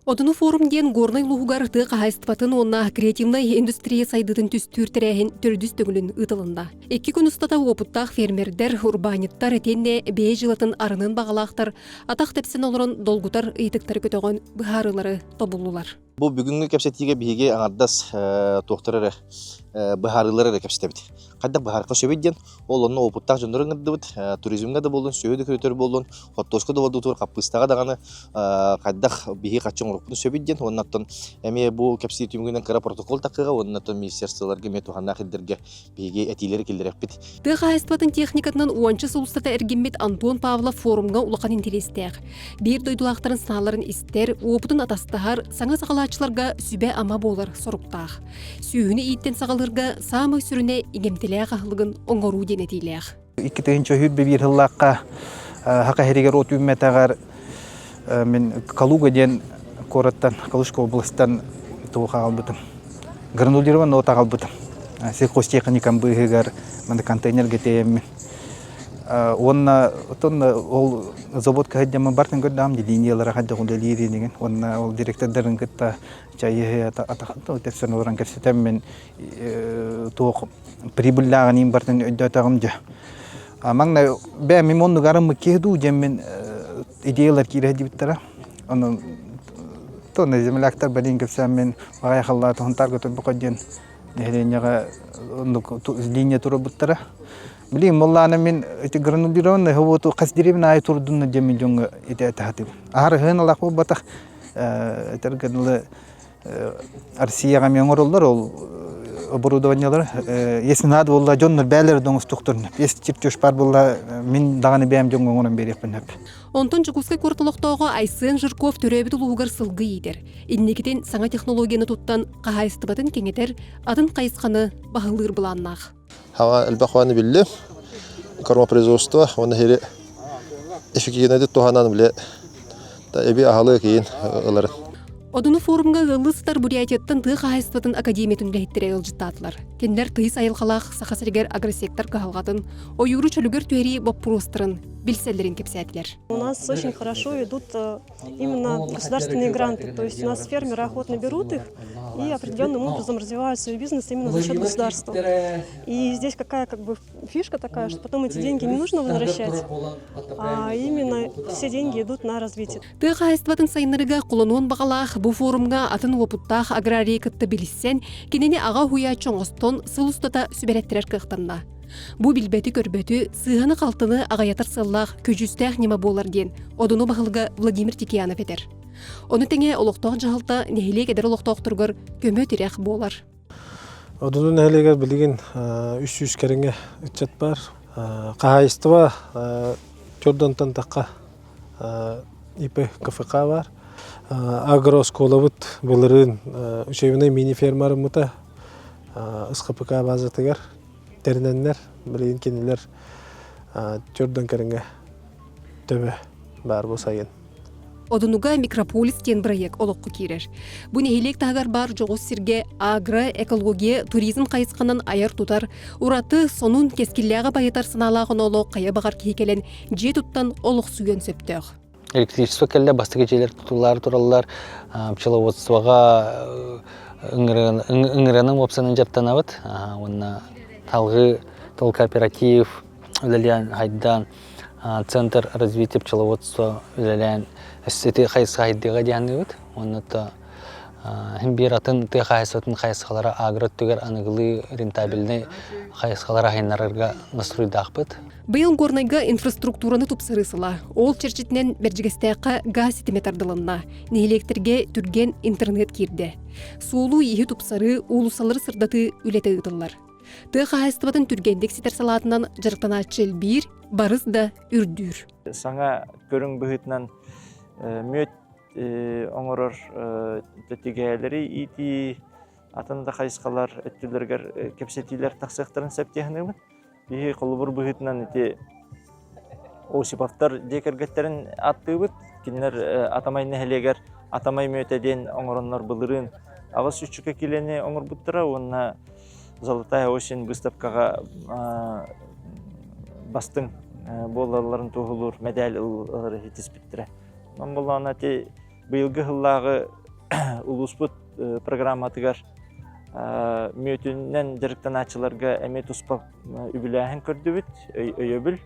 Одуну форум диэн Горнай улууһугар тыа хаһаайыстыбатын уонна креативнай индустрия сайдыытын түстүүр тэрээһин төрдүс төгүлүн ыытылынна. Икки күн устата уопуттаах фермердэр, урбаанньыттар итиэннэ бэйэ дьыалатын арыныан баҕалаахтар атах тэпсэн олорон долгутар ыйытыктары көтөҕөн быһаарыылары тобуллулар. Бу бүгүҥҥү кэпсэтиигэ биһиги аҥардас туохтар эрэ быһаарыылар эрэ кэпсэтэбит. Хайдах быһаарыахха сөбүй диэн, ол онно уопуттаах дьоннору ыҥырдыбыт. Туризмҥа да буоллун, сүөһү да көрүтэр буоллун, хортуоска да олордуутугар хаппыыстаҕа даҕаны хайдах биһиги хаччы оҥоруохпутун сөбүй диэн. Уонна оттон эмиэ бу кэпсиир түмүгүнэн кыра протокол тахыаҕа уонна оттон министерстволарга эмиэ туһааннаах ирдэргэ биһиги этиилэри киллэриэхпит. Тыа хаһаайыстыбатын техникатынан уонча сыл устата эргиммит Антон Павлов форумҥа улахан интэриэстээх. Биир дойдулаахтарын санааларын истэр, уопутун атастаһар, саҥа саҕалааччыларга сүбэ-ама буолар соруктаах. Сүөһүнү ииттэн саҕалыырга саамай сүрүнэ иҥэмтэлээх аһылыгын оҥоруу диэн этиилээх. 2021 сыллаахха Саха сиригэр от үүммэтэҕэр мин Калуга диэн куораттан, Калужскай областан тугу хаалбытым. Гранулированный от аҕалбытым. Сельхозтехникам быыһыгар манна контейнерга тиэйэммин. Уонна оттон ол заводка сылдьаммын бартын көрдөҕүм дии линиялара хайдах үлэлиирин уонна ол директордарын кытта чайы тэпсэн олорон кэпсэтэммин туох прибыльлааҕын иин бартын өйдөөтөҕүм дьэ. Маҥнай бэйэм мин оннук арыммыт киһи дуу диэммин идеялар киирэ сылдьыбыттара. Ону тонна земляктар бэлиин кэпсээммин баҕайы халлааты Хонтаарга турбука диэн нэһилиэнньэҕэ оннук линия турбуттара. Билигин буоллаҕына мин ити гранулированный уоту хас деревня аайы турдунна диэммин дьоҥҥо ити этэ Аһар ыһыан ылах буолбатах этэргэ дылы Россияҕа эмиэ оҥороллор ол оборудованиелары. Если надо буолла дьоннор бээлэрэ да оҥостуохтарын сөп. Если чертеж баар буолла мин даҕаны бэйэм дьоҥҥо оҥорон биэриэхпин сөп. Онтон Дьокуускай куорат олохтооҕо Айсен Жирков төрөөбүт улууһугар сылгы иитэр. Инникитин саҥа технологияны туттан хаһаайыстыбатын кэҥэтэр, атын хайысханы баһылыыр былааннаах. Хаҥа элбэх ону биллим. Кормопроизводство уонна иһири эффективнайдык туһанан биле эби аһылык иин ыларын. Одуну форумҥа ыаллыы сытар Бурятияттан тыа хаһаайыстыбатын академиятын үлэһиттэрэ ыалдьыттаатылар. Кинилэр тыйыс айылҕалаах Саха сиригэр агросектор кыһалҕатын, ойууру чөлүгэр түһэрии боппуруостарын билсэллэрин кэпсээтилэр. У нас очень хорошо идут именно государственные гранты. То есть у нас фермеры охотно берут их и определенным образом развивают свой бизнес именно за счет государства. И здесь какая как бы фишка такая, что потом эти деньги не нужно возвращать, а именно все деньги идут на развитие. Тыа хаһаайыстыбатын сайыннарыыга кулануон баҕалаах бу форумҥа атын уопуттаах аграрийы кытта билсэн, кинини аҕа уһуйааччы оҥостон сыл устата сүбэлэттэрэр кыахтанна. Бу билбэти-көрбөтү, сыыһаны-халтыны аҕыйатар сыаллаах көдьүүстээх ньыма буолар диэн Одуну баһылыга Владимир Тикиянов этэр. Ону тэҥэ олохтоох дьаһалта нэһилиэк эдэр олохтоохторугар көмө-тирэх буолар. Одуну нэһилиэгэр билигин 300 кэриҥэ ыччат баар. Хаһаайыстыба төрдөнтөн тахха ИП КФК баар. Агрооскуолабыт былырыын учебнай мини-ферма арыммыта СХПК базатыгар тэринэннэр, билигин кинилэр төрдөн кэриҥэ төбө баар бу сайын. Одунуга микрополис диэн бырайыак олоххо киирэр. Бу нэһилиэк таһыгар баар дьоҕус сиргэ агро, экология, туризм хайысханан айар-тутар, ураты, сонун, кэскиллээҕи байытар санаалаах оноолоох хайа баҕар киһи кэлэн дьиэ туттан олохсуйуон сөптөөх. Электричество кэллэ, бастакы дьиэлэр тутуллаары тураллар, пчеловодствоҕа ыҥырыанан уопсанан дьаптанабыт уонна салгыы тыл кооператив үлэлээн хайдаан Центр развития пчеловодства үлэлээн ити хайысха хайдыаҕа диэханныыбыт уонна то Һин биир атын тыа хаһаайыстыбатын хайысхалара агро өттүгэр аныгылыы рентабельнай хайысхалары аһыннарарга наструйдаахпыт. Быйыл Горнайга инфраструктураны тупсарыы сыла. Ол чэрчитинэн Бэрдьигэстээххэ гаас ситимэ тардылынна. Нэһилиэктэргэ түргэн интернет киирдэ. Суолу-ииһи тупсарыы, уулуссалары сырдатыы үлэтэ ыытыллар. Тыа хаһаайыстыбатын түргэнник ситэр салаатынан дьарыктанааччы элбиир, барыс да үрдүүр. Саҥа көрүҥ быһыытынан мүөт оҥорор тэтигэлэри иитии, атын да хайысхалар өттүлэригэр кэпсэтиилэр тахсыахтарын сөп дии саныыбын. Биһи холобур быһыытынан ити Осиповтар дьиэ кэргэттэрин ааттыыбыт. Кинилэр Атамай нэһилиэгэр Атамай мүөтэ диэн оҥороннор былырыын аҕыс үчүкэ киилэни оҥорбуттара уонна Золотая осень выставкаҕа бастыҥ буолалларын туоһулуур мэдээл ылары ситиспиттэрэ. Онон буоллаҕына ити Быйылгы сыллааҕы улууспут программатыгар мүөтүнэн дьарыктанааччыларга эмиэ туспа үбүлээһин көрдүбүт, өйөбүл.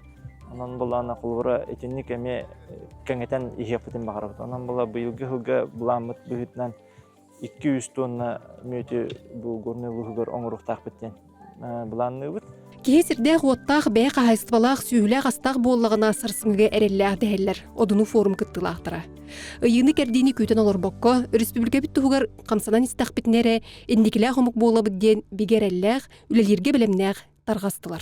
Онон былаана холобура итинник эмиэ кэҥэтэн иһиэхпитин баҕарабыт. Онон була быйылгы сылга былааммыт быһыытынан 200 тонна мүөтү бу Горнай улууһугар оҥоруохтаахпыт диэн былаанныыбыт. Киһи сирдээх-уоттаах, бэйэ хаһаайыстыбалаах, сүөһүлээх-астаах буоллаҕына сарсыҥҥыга эрэллээх дэһэллэр Одуну форум кыттыылаахтара. Ыйыыны-кэрдиини күүтэн олорбокко, өрөспүүбүлүкэбит туһугар хамсанан истэхпитинэ эрэ инникилээх омук буолабыт диэн бигэ эрэллээх, үлэлииргэ бэлэмнээх тарҕастылар.